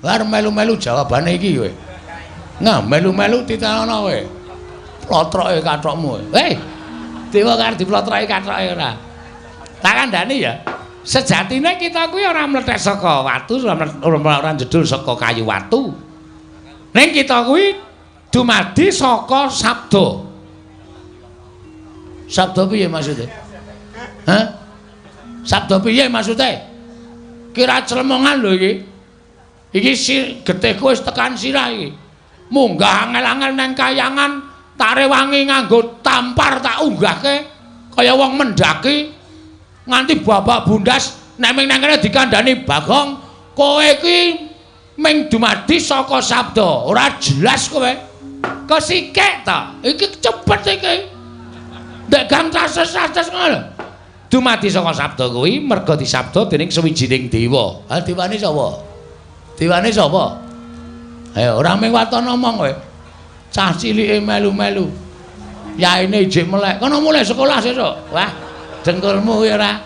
Arep melu-melu jawabane iki kowe. Nah, melu-melu titenono kowe. Plotroke kathokmu. Hei. Dewa karo diplotroke kathoke ora. Tak kandhani ya. Sejatine kita kuwi ora mlethek saka watu, ora jedul saka kayu watu. Ning kita kuwi dumadi saka sabda. Sabda piye maksude? Hah? Sabda piye maksude? Kira clemongan lho iki. Iki getihku wis tekan sirah iki. Munggah angel-angel nang kayangan, tak rewangi nganggo tampar tak unggahke kaya wong mendaki nganti babak bundas nek ming nang kene dikandhani Bagong, kowe iki ming dumadi saka sabda, ora jelas kowe. Kesikek ta? Iki cepet iki. Ndek gang cases-cases ngono lho. Dumadi saka sabda kuwi merga disabda dening sawijining dewa. Ha dewane sapa? Dewane sapa? Ayo ora mung waton omong kowe. Cah cilike melu-melu. Yaene ijik melek. Kono mulih sekolah sesuk. Wah, dengkulmu kuwi ora.